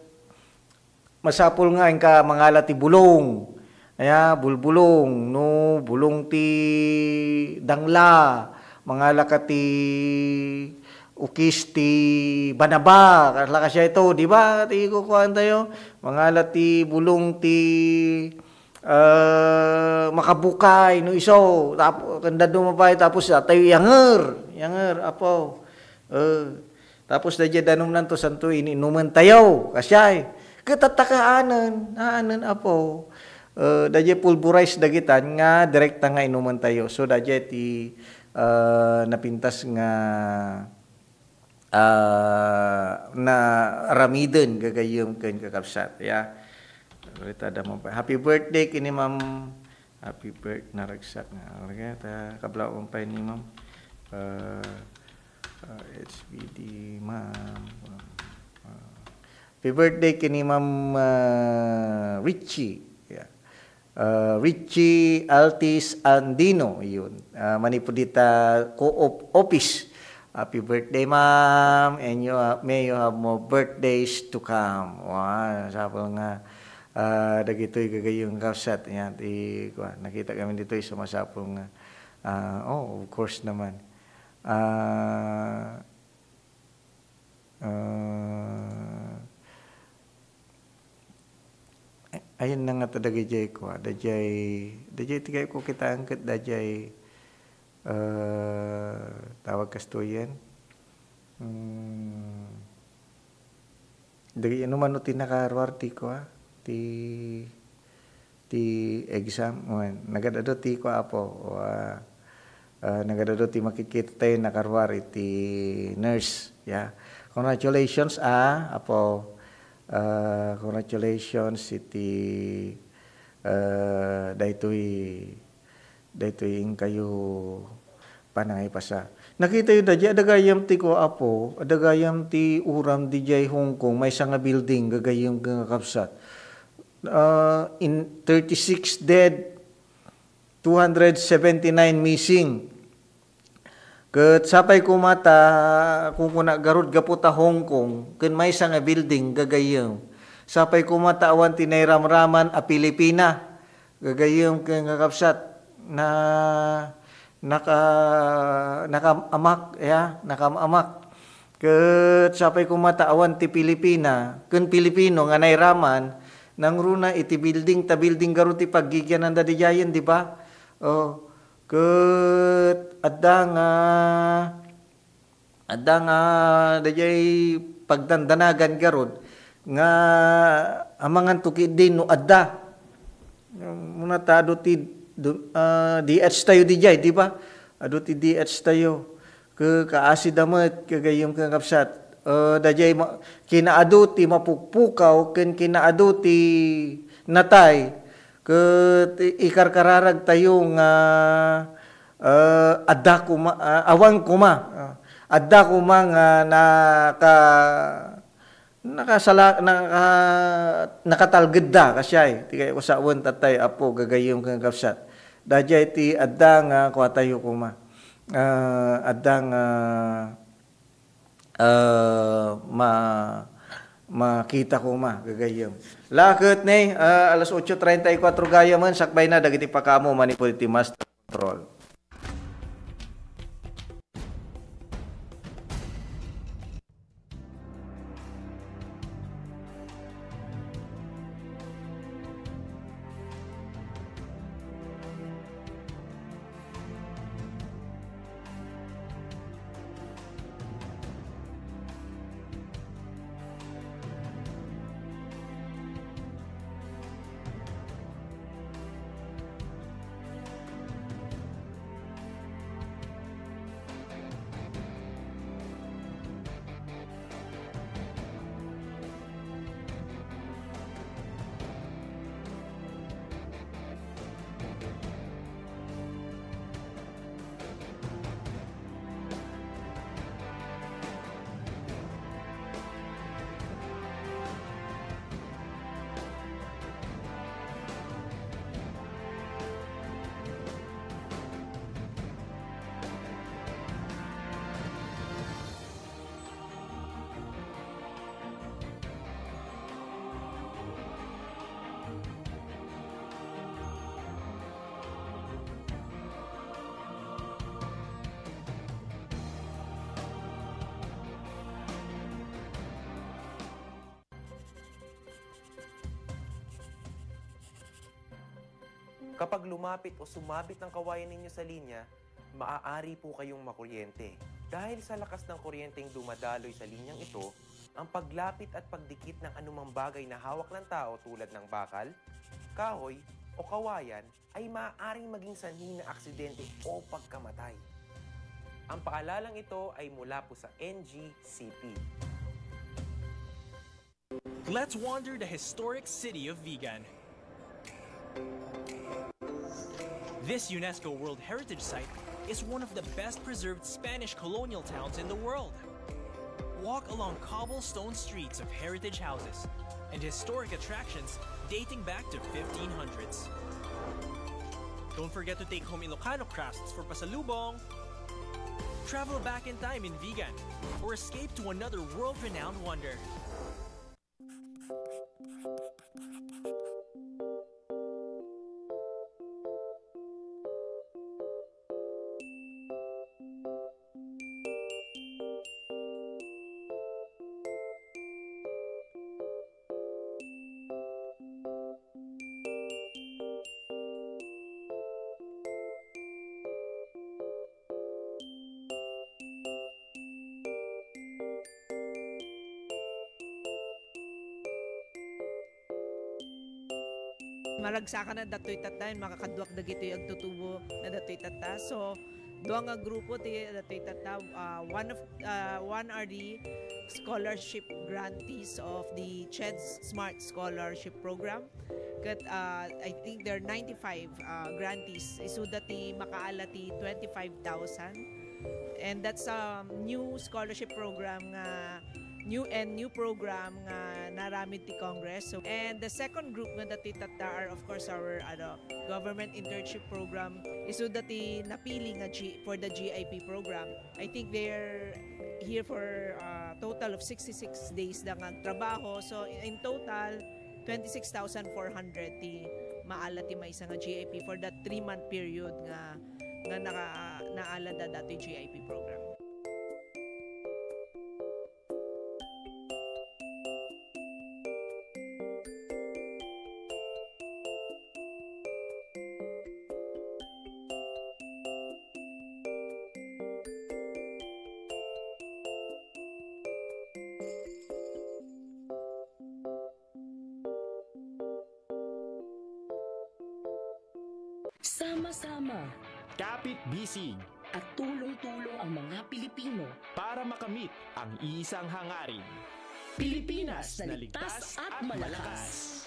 masapul nga inka mangala ti bulong. Aya, bulbulong, no, bulong ti dangla, mangalaka ti ukis ti banaba, kasla kasdiay to, di ba? Ti kukuan tayo, mangala ti bulong ti, eh, makabukay, no iso, tap-, kanda dumapay, tapos tayo yanger, yanger, Apo. Eh, tapos daydiay danumnan to, santo, ininuman tayo, kasdiay. Ket tatta ka anen, anen, Apo. Eh, daydiay pulverize dagitan nga direkta nga inuman tayo. So, daydiay ti, eh, napintas nga, ah, naaramiden gagayyem ken kakabsat, ya. Rita Damon pa. Happy birthday kini Ma'am. Happy birth-, naragsak nga. Okay, ta, kablawan pa ni Ma'am. Ah, ah, H B D, Ma'am. Ah, happy birthday kini Ma'am, ah, Richie. Yeah. Ah, Richie Altis Andino, yun. Ah, manipud dita Co-op office. Happy birthday, ma'am, and you ha-, may you have more birthdays to come. Wow, sapul nga, ah, dagitoy gagayyem nga kabsat, yan, ti, kuwan, nakita kami ditoy sa masapul nga, ah, oh, of course naman. Ah, ah, ay-, ayan na nga ta dagijay ko, ah, dajay, dajay ti kayat ko kitaen ket dajay, ah, tawag kastoyen. Hmm. Dagiti ano man no ti nakaruar ti kua, ti, ti exam, wen, nagad-adu ti kua, Apo, wa, ah, nagad-adu ti makikita tayo nakaruar iti nurse, ya. Congratulations, ah, Apo. Ah, congratulations iti, ah, daytoy Daytoy inkayo panangipasa. Nakitayo daydiay, adda gayam ti kua, Apo, adda gayam ti uram didiay Hong Kong, maysa nga building, gagayyem nga kabsat. Ah, in thirty-six dead, two hundred seventy-nine missing. Ket sapay koma ta, kunkuna, garud gapu ta Hong Kong, ken maysa nga building, gagayyem. Sapay koma ta awan ti nairamraman a Pilipina. Gagayyem ken kakabsat, na, naka-, nakaam-amak, ya, nakaam-amak. Ket sapay koma ta awan ti Pilipina ken Pilipino nga nairaman, nangruna iti building, ta building garud ti paggigiananda didiayen, di ba? Oh, Ket adda nga, adda nga daydiay pagdandanagan garud nga amangan to ketdi no adda. Muna ta adu ti du-, ah, D H tayo didiay, di ba? Adu ti D H tayo. Ke-, kaasi da met, gagayyem ken kakabsat. Eh, daydiay ma-, kinaadu ti mapukpukaw ken kinaadu ti natay. Ket i-, ikarkararag tayo nga, eh, adda koma, ah, awan koma, ah, adda koma nga naka-, nakasala-, naka-, nakatalgedda, kasiay, ti kay-, kusawen tatay, apo, gagayyem ken kakabsat. Daydiay ti adda nga kuatayo koma. Ah, adda nga ah, ma-, makita koma, gagayyem. Laket ne, ah, alas otso treinta y cuatro gayamen, sakbay na dagiti pakaammo manipud iti master control. Kapag lumapit o sumabit ang kawayan ninyo sa linya, maaari po kayong makuryente. Dahil sa lakas ng kuryenteng dumadaloy sa linyang ito, ang paglapit at pagdikit ng anumang bagay na hawak ng tao tulad ng bakal, kahoy, o kawayan ay maaaring maging sanhi ng aksidente o pagkamatay. Ang paalalang ito ay mula po sa N G C P. Let's wander the historic city of Vigan. This UNESCO World Heritage Site is one of the best preserved Spanish colonial towns in the world. Walk along cobblestone streets of heritage houses and historic attractions dating back to fifteen hundreds. Don't forget to take home Ilocano crafts for pasalubong. Travel back in time in Vigan or escape to another world-renowned wonder. Maragsakan na datoy tatta, makakaduak dagitoy agtutubo na datoy tatta. So, dua nga grupo ti datoy tatta. Ah, one of, ah, one are the scholarship grantees of the CHED Smart Scholarship Program. Ket, ah, I think there are ninety-five, ah, grantees. Isuda ti makaala ti twenty-five thousand. And that's a new scholarship program nga, new and new program nga naaramid ti Congress. So, and the second group nga datoy tatta are, of course, our, ano, government internship program. Isuda ti napili nga G-, for the G I P program. I think they're here for, uh, total of sixty-six days da nga agtrabaho. So, in total, twenty-six thousand four hundred ti maala ti maysa nga G I P for that three-month period nga, nga naka-, naala da datoy G I P program. Sama-sama. Kapit-bisig. At tulong-tulong ang mga Pilipino. Para makamit ang isang hangarin. Pilipinas na ligtas at malakas.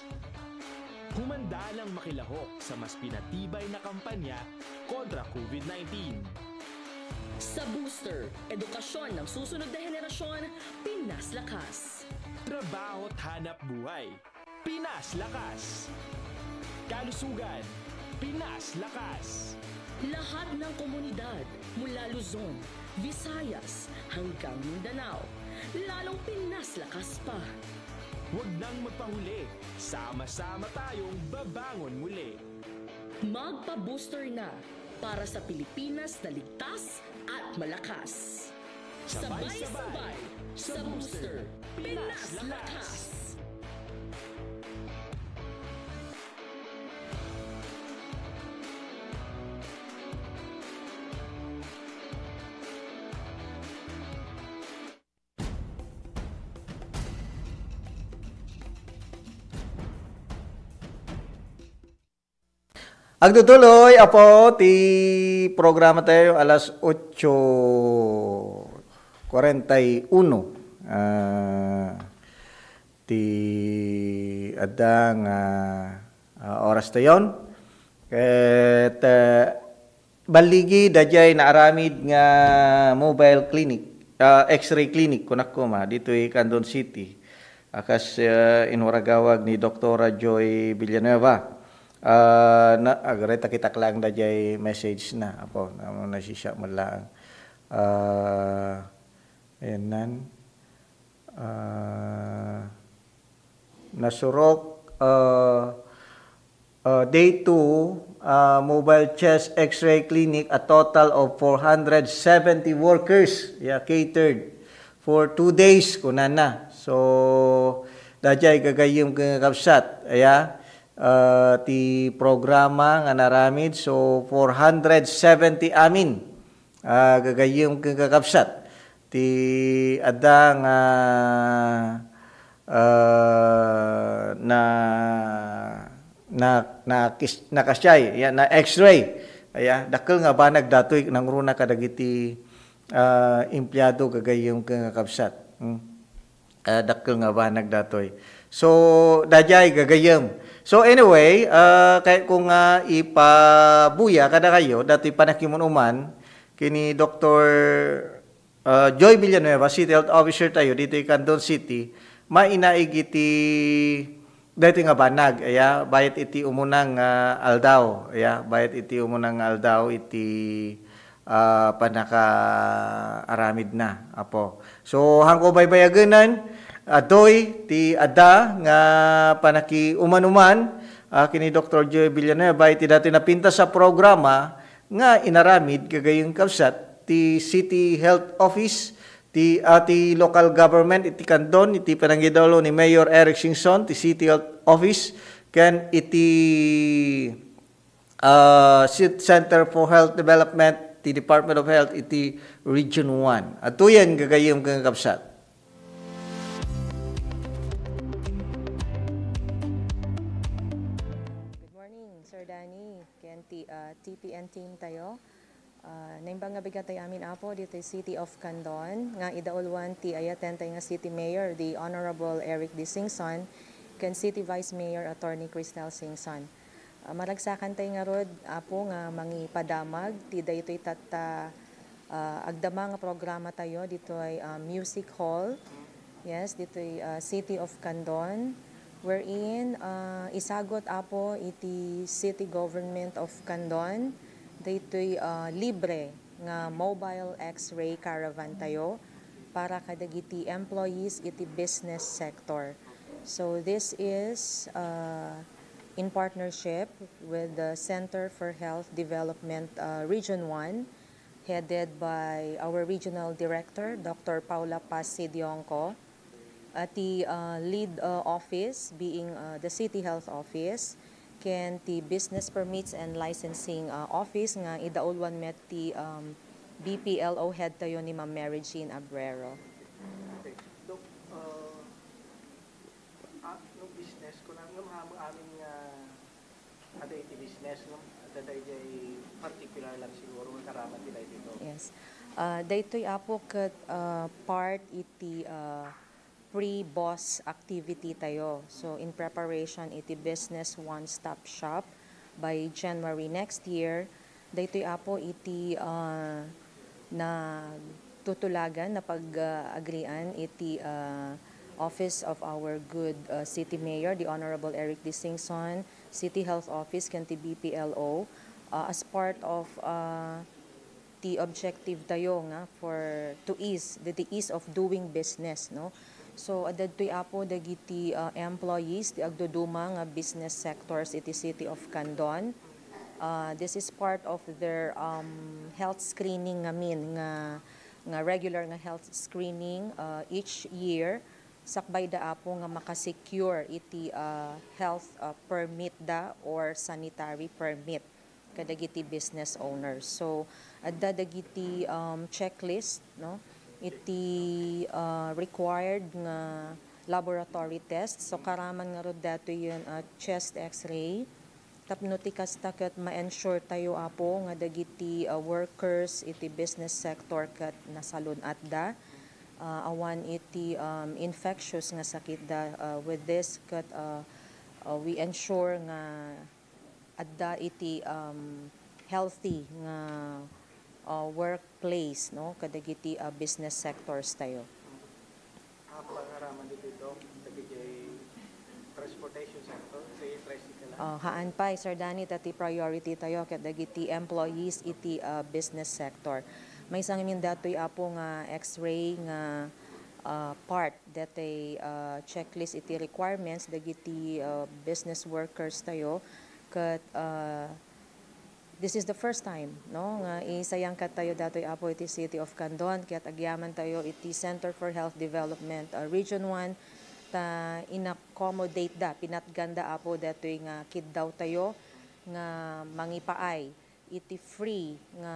Humanda nang makilahok sa mas pinatibay na kampanya kontra COVID nineteen. Sa Booster, edukasyon ng susunod na henerasyon, Pinas Lakas. Trabaho't hanap buhay, Pinas Lakas. Kalusugan, Pinas Lakas. Lahat ng komunidad, mula Luzon, Visayas, hanggang Mindanao, lalong Pinas Lakas pa. Huwag nang magpahuli, sama-sama tayong babangon muli. Magpa-booster na para sa Pilipinas na ligtas at malakas. Sabay-sabay sa Booster, Pinas Lakas. Agtutuloy, apo, ti programa tayo alas otso cuarenta y uno. Ah, ti adda nga, ah, oras tayon. Ket, ah, balligi daydiay naaramid nga mobile clinic, ah, X-ray clinic, kunak koma, ditoy Candon City. A kas, ah, inwaragawag ni Doktora Joy Villanueva. Ah, na, agray, takitak laeng daydiay message na, apo, na, nasisiak met laeng. Ah, ayan nan. Ah, nasurok, ah, Uh, day two, uh, mobile chest X-ray clinic, a total of four hundred seventy workers, yeah, catered for two days, kunana. So, daydiay gagayyem ken kakabsat, aya, uh, ti programa nga naramid, so four hundred seventy amin. Ah, gagayyem ken kakabsat, ti adda nga, ah, na, na, na kis-, nakasiay, ya, na X-ray. Aya, dakkel nga banag datoy nangruna kadagiti, ah, empleyado gagayyem ken kakabsat. Hmm. Ah, dakkel nga banag datoy. So, daydiay gagayyem. So, anyway, ah, kayatko nga ipabuya kadakayo datoy panakium-uman ken ni Doktor, ah, Joy Villanueva, City Health Officer tayo ditoy Candon City, mainaig iti daytoy nga banag, aya, bayat iti umuna nga aldaw, aya, bayat iti umuna nga aldaw iti, ah, pannakaaramidna, apo. So, haanko baybayagenen, daytoy ti adda nga panakiumanuman, ah, ken ni Doktor Joy Villanueva iti datoy napintas a programa nga inaramid gagayyem, kabsat, ti City Health Office, ti, ah, ti local government iti Candon, iti panangidaulo ni Mayor Eric Singson, ti City Health Office, ken iti, ah, Ci-, Center for Health Development, ti Department of Health iti Region one. Adtoyen gagayyem ken kakabsat. Good morning, Sir Danny, ken ti, ah, T P N team tayo. Ah, naimbag nga bigat tayo amin, Apo, ditoy City of Candon, nga idauluan ti ayaten tayo nga City Mayor, the Honorable Eric D. Singson, ken City Vice Mayor, Attorney Cristel Singson. Ah, maragsakan tayo ngarud, Apo, nga mangipadamag ti daytoy tatta, ah, agdama nga programa tayo ditoy, ah, Music Hall. Yes, ditoy, ah, City of Candon, wherein, ah, isagut, Apo, iti City Government of Candon daytoy, ah, libre nga mobile X-ray caravan tayo para kadagiti employees iti business sector. So this is, ah, in partnership with the Center for Health Development, ah, Region one, headed by our Regional Director, Doctor Paula Paz Sidionco, at the, uh, lead, uh, office being, uh, the City Health Office, ken ti Business Permits and Licensing, uh, Office nga idauluan met ti, um, B P L O head tayo ni Ma'am Mary Jean Abrero. Okay. Doc, uh, ah, no business, kunam nga amin nga adda iti business, no? Daydiay particular lang siguro nga karaman ti daytoy. Yes. Ah, daytoy, Apo, ket, ah, part iti, ah, pre-boss activity tayo. So, in preparation iti Business One Stop Shop by January next year, daytoy, Apo, iti, ah, nagtutulagan, napag-agrian iti, ah, office of our good, ah, city mayor, the Honorable Eric D. Singson, City Health Office, ken ti B P L O, ah, as part of, ah, ti objective tayo nga for to ease the, the ease of doing business, no? So, adda ditoy, Apo, dagiti, ah, employees ti agduduma nga business sectors iti City of Candon. Ah, this is part of their, um, health screening ngamin nga, nga regular nga health screening, ah, each year. Sakbay da, Apo, nga makasecure iti, ah, health, ah, permit da or sanitary permit kadagiti business owners. So, adda dagiti, um, checklist, no, iti, ah, required nga laboratory test. So, karaman ngarud datoyen, ah, chest x-ray. Tapno ti kasta ket ma-ensure tayo, Apo, nga dagiti, ah, workers iti business sector ket nasalun-atda, ah, awan iti, um, infectious nga sakitda. Ah, with this ket, ah, ah, we ensure nga adda iti, um, healthy nga, ah, workplace, no, kadagiti, ah, business sectors tayo. Ang pangaraman dito, Doc, dagiti transportation sector, say tricycle lang. Ah, haan pay, Sir Danny, ta ti priority tayo ket dagiti employees iti, ah, business sector. Maysa ngamin datoy, Apo, nga x-ray nga, ah, part datoy, ah, checklist iti requirements dagiti, ah, business workers tayo ket, ah, this is the first time, no, nga isayangkat tayo datoy, Apo, iti City of Candon, ket agyaman tayo iti Center for Health Development, ah, Region one, ta inaccommodate da, pinatganda, Apo, datoy nga kiddaw tayo nga mangipaay iti free nga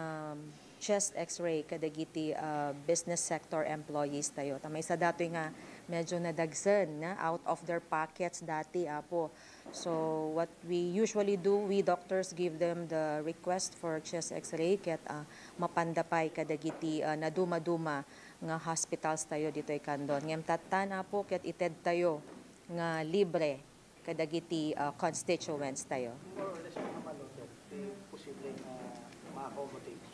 chest x-ray kadagiti, ah, business sector employees tayo. Ta maysa datoy nga medyo nadagsen, nga out of their pockets dati, Apo. So, what we usually do, we doctors give them the request for chest x-ray ket, ah, mapanda pay kadagiti, ah, naduma-duma nga hospitals tayo ditoy Candon. Ngem tattan, Apo, ket ited tayo nga libre kadagiti, ah, constituents tayo. More or less, mga mano, Doc, ti posible nga ma-accommodate.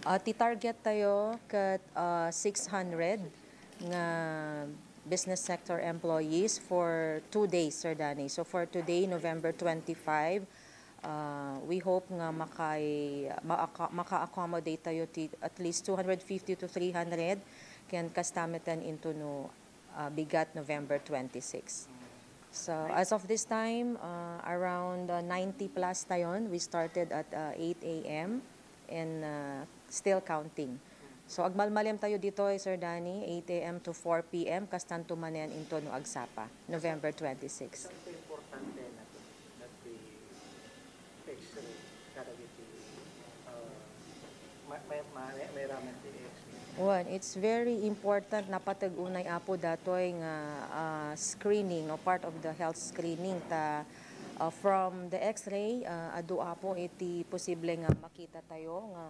Ah, ti target tayo ket, ah, six hundred nga business sector employees for two days, Sir Danny. So for today, November twenty-five, ah, we hope nga makay-, maaka-, maka-accommodate tayo ti at least two hundred fifty to three hundred ken kasta metten into no, ah, bigat November twenty-six. So as of this time, ah, around, ah, ninety plus tayon. We started at, ah, eight a m and, ah, still counting. So agmalmalem tayo ditoy, Sir Danny, eight a m to four p m, kastanto manen into no agsapa, November twenty-six. Saan ito importante na ito? That the x-ray, kadagiti, uh, ma-, ma-, ma-, mairaman ti x-ray. Well, it's very important, napateg unay, Apo, datoy nga, ah, screening, no, part of the health screening ta, ah, from the x-ray, ah, adu, Apo, iti posible nga makita tayo nga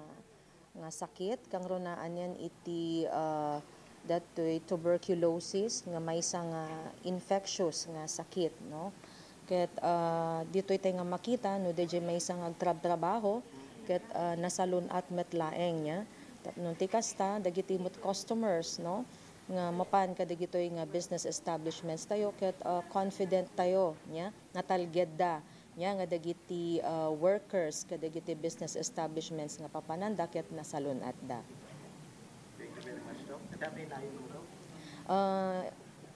nga sakit, kangrunaan iti, ah, datoy tuberculosis nga maysa nga infectious nga sakit, no? Ket, ah, ditoy tay nga makita no diay maysa nga agtrabtrabaho ket, ah, nasalun-at met laeng niya. Tapno ti kasta, dagiti met customers, no, nga mapan kadagitoy nga business establishments tayo ket, ah, confident tayo niya, natalgedda nia nga dagiti, ah, workers kadagiti business establishments nga papananda ket nasalun-atda. Thank you very much, Doc. Adda pay laeng mo, Doc? Ah,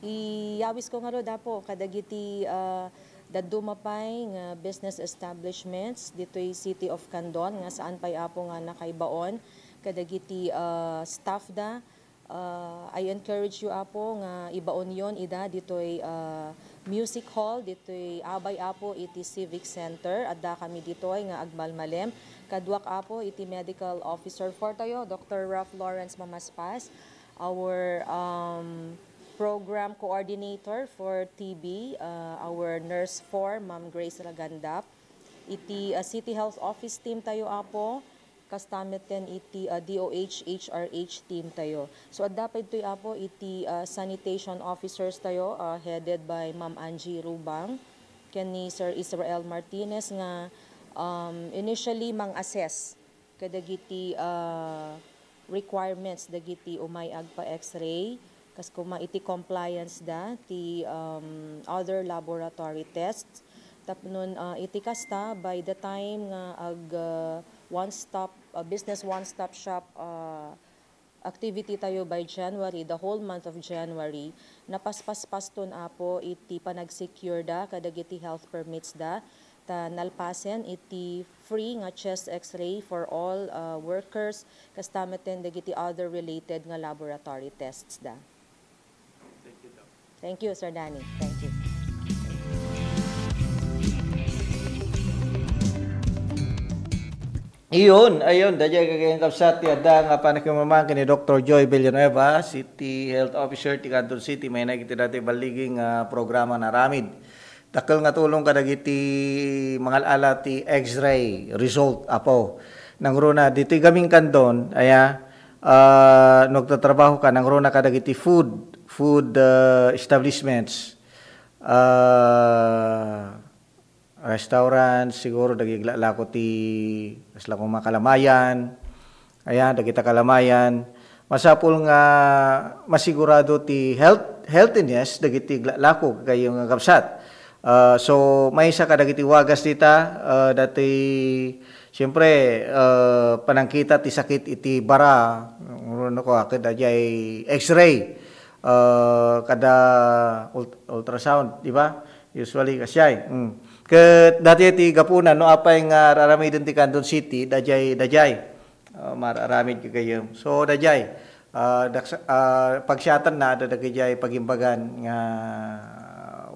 iyawisko ngarud, Apo, kadagiti, ah, dadduma pay nga business establishments ditoy City of Candon nga saan pay, Apo, nga nakaibaon kadagiti, ah, staff da. Ah, I encourage you, Apo, nga ibaonyon ida ditoy, ah, music hall, ditoy abay, Apo, iti Civic Center. Adda kami ditoy nga agmalmalem. Kaduak, Apo, iti medical officer four tayo, Doctor Ralph Lawrence Mamaspas, our, um, program coordinator for T B, ah, our nurse four, Ma'am Grace Ragandap, Iti, ah, City Health Office team tayo, Apo, kasta metten iti, ah, D O H H R H team tayo. So, adda pay ditoy, Apo, iti, ah, sanitation officers tayo, ah, headed by Ma'am Angie Rubang, ken ni Sir Israel Martinez nga, um, initially mang-assess kadagiti, ah, requirements dagiti umay agpa-X-ray, kas kuma iti compliance da ti, um, other laboratory tests. Tapnon, ah, iti kasta, by the time nga ag, ah, one-stop, ah, business one-stop shop, ah, activity tayo by January, the whole month of January, napaspaspasten, Apo, iti panag-secure da kadagiti health permits da, ta nalpasen iti free nga chest X-ray for all, uh, workers, kasta metten dagiti other related nga laboratory tests da. Thank you, Sir Danny. Thank you. Iyon, ayun, daydiay gagayyem, kabsat, ti adda nga panakimaman ken ni Doktor Joy Villanueva, City Health Officer ti Canton City, manen iti daytoy balliging, ah, programa nga aramid. Dakkel nga tulong kadagiti mangal-ala ti X-ray result, Apo. Nangruna, ditoy gamin Canton, aya, ah, no agtatrabaho ka, nangruna kadagiti food, food, ah, establishments, ah, restaurant, siguro dagiti aglalako ti, kasla koma, kalamayan, aya, dagita kalamayan. Masapul nga masigurado ti health, healthiness dagiti aglalako, kagayyem nga kabsat. Ah, so, maysa kadagiti wagas dita, ah, dati, siyempre, ah, panangkita ti sakit iti bara, no, ko, ket daydiay X-ray, ah, kada ult-, ultrasound, di ba? Usually, kasdiay. Mm. Ket daydiay ti gapuna, no, apay nga ar-aramiden ti Canton City, daydiay, daydiay. Ah, mar-aramid gagayyem. So, daydiay, ah, daksa-, ah, pagsiatanna, adda dagijay pagimbagan nga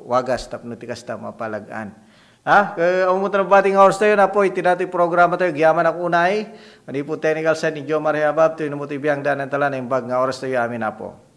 wagas tapno ti kasta, mapalag-an. Ha? Ke-, ammom ta nabati nga oras tayo, napoy, ti daytoy programa tayo, agyamanak unay, manipud technical side ni Jomar Heabab, ti inumot ti biang danan tala, naimbag nga oras tayo, amin, Apo.